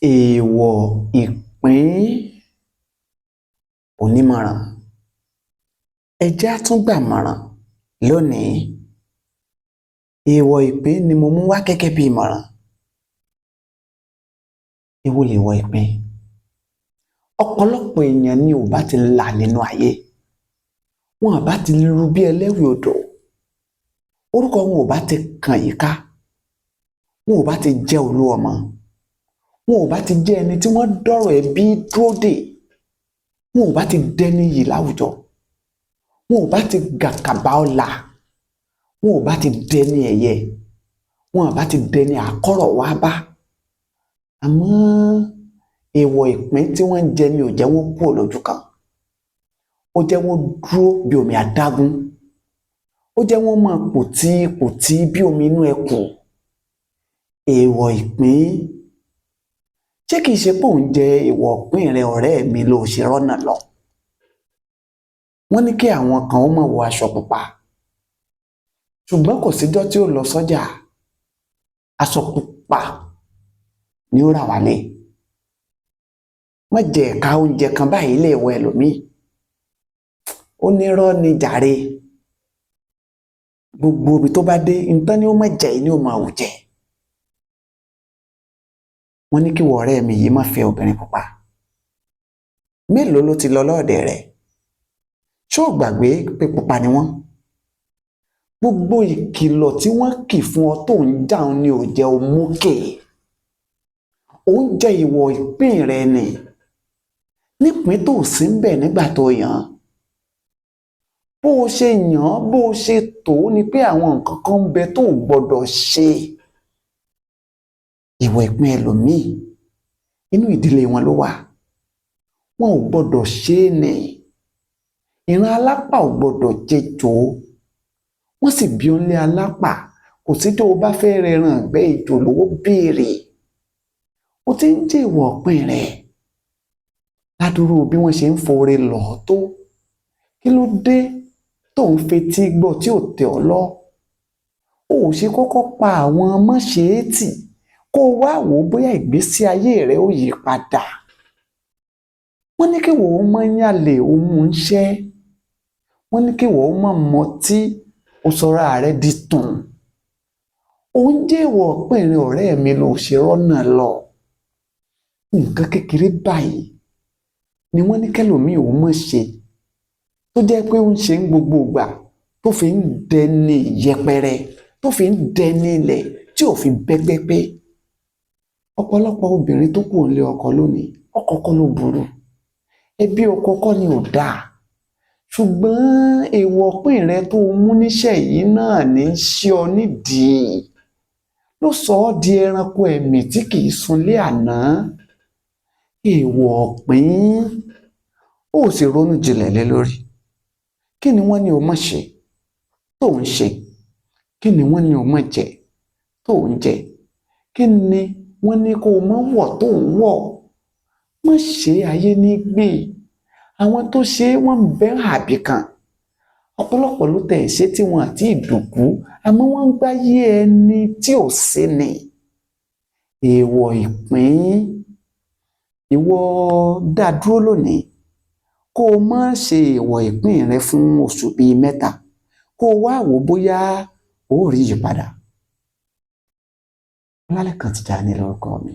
Èèwọ̀ ìpín onímọ̀ràn. Ẹ jẹ́ á tún gbàmọ̀ràn lónìí. Èèwọ̀ ìpín ni mo mú wá gẹ́gẹ́ bí ìmọ̀ràn. Èwo lèèwọ̀ ìpín? Ọ̀pọ̀lọpọ̀ èèyàn ni ò bá ti là nínú ayé. Wọn à bá ti lu bí ẹlẹ́wì odò. Orúkọ wọn ò bá ti kàn yíká. Wọn ò bá ti jẹ́ olú ọmọ. Wọn ò bá ti jẹ́ ẹni tí wọ́n dọ̀rọ̀ ẹbí dúró dè. Wọn ò bá ti dẹni iyì láwùjọ. Wọn ò bá ti gàkàbà ọlà. Wọn ò bá ti dẹni ẹ̀yẹ. Wọn à bá ti dẹni àkọ́rọ̀ wá bá. Àmọ́ èèwọ̀ ìpín tí wọ́n ń jẹ ni ò jẹ́ wọ́n kúrò lójú kan. Ó jẹ́ wọ́n dúró bí omi adágún. Ó jẹ́ wọ́n máa pòtí pòtí bí omi inú ẹkù. Èèwọ̀ ìpín. Ṣé kìí ṣe pé ò ń jẹ èèwọ̀ ìpín rẹ, ọ̀rẹ́ mi, ló ṣe rọ́nà lọ? Wọ́n ní kí àwọn kan ó má wọ aṣọ pupa. Ṣùgbọ́n kò síjọ́ tí ó lọ sọ́jà. Aṣọ pupa ni ó rà wálé. Má jẹ ẹ̀ka oúnjẹ kan báyìí léèwọ̀ ẹlòmíì. Ó nírọ́ ni jàre. Gbogbo ibi tó bá dé, ntán ni ó má jẹ ni ó máa wù jẹ. Wọ́n ní kí ìwọ ọ̀rẹ́ mi yìí má fẹ́ obìnrin pupa. Mélòó ló ti lọ lọ́ọ̀dẹ̀ rẹ̀? Ṣé o gbàgbé pé pupa ni wọ́n? Gbogbo ìkìlọ̀ tí wọ́n kì fún ọ tó ń jáun ni ò jẹ́ o mókè. Ò ń jẹ ìwọ̀ ìpín rẹ nì. Nípín tó sí ń bẹ̀ nígbà tó yàn án. Bó o ṣe yàn án, bó o ṣe tò ó ni pé àwọn nǹkan kan ń bẹ tó o gbọdọ̀ ṣe. Ìwọ̀ ìpín ẹlòmíì, inú ìdílé wọn ló wà. Wọn ò gbọdọ̀ ṣe é nì. Ìran alápà ò gbọdọ̀ jẹjò. Wọ́n sì bí ọ́n lé alápà. Kò sí tó o bá fẹ́ rẹran ìgbẹ́ ejò lówó béèrè. O ti ń jẹ ìwọ̀ ìpín rẹ. Ládùrú bí wọ́n ṣe ń foore lọ̀ ọ́ tó. Kí ló dé tó ń fetí gbọ́ tí ò tẹ́ ọ lọ? O ò ṣe kọ́kọ́ pa àwọn mọ́ṣeétì kó o wá wò ó bóyá ìgbésí ayé rẹ ó yí padà. Wọ́n ní kí wò ó má yànlè ó mú ń ṣẹ́. Wọ́n ní kí wò ó má mọtí ó sọra rẹ di tùn. Ò ń jẹ́ ìwọ̀ ìpín rẹ, ọ̀rẹ́ mi, ló ṣe rọ́nà lọ. Nǹkan kékeré báyìí ni wọ́n ní kẹ́lòmíì ó má ṣe tó jẹ́ pé ó ń ṣe ń gbogbo ìgbà tó fi ń dẹni yẹpẹrẹ, tó fi ń dẹni ilẹ̀, tí ò fi bẹ́gbẹ́ pé. Ọ̀pọ̀lọpọ̀ obìnrin tó kù nílé ọkọ lónìí, ọkọ kọ́ ló burú. Ẹbí ọkọ kọ́ ni ò dáa. Ṣùgbọ́n èèwọ̀ ìpín rẹ tó o mú níṣẹ́ yìí náà ní í ṣí ọ nídìí. Ló sọ ọ́ di ẹranko ẹ̀mì tí kìí sunlé àná. Èèwọ̀ ìpín. Ó sì ronú jinlẹ̀ lé lórí. Kí ni wọ́n ní o má ṣe tó ń ṣe? Kí ni wọ́n ní o má jẹ tó ń jẹ? Kí ni wọ́n ní kó o má wọ̀ tó ń wọ̀? Má ṣe ayé ní gbé. Àwọn tó ṣe é wọ́n ń bẹ àbí kan. Ọ̀pọ̀lọpọ̀ ló tẹ̀ ṣe tí wọn àti ìdòkú, àmọ́ wọ́n ń gbáyé ẹni tí ò sí ni. Èèwọ̀ ìpín. Ìwọ dá dúró lónìí. Kó o má ṣe èèwọ̀ ìpín rẹ fún oṣù bíi mẹ́ta. Kó o wá wò ó bóyá o ó rí ìyípadà. Ọlálékan Tìjání lórúkọ mi.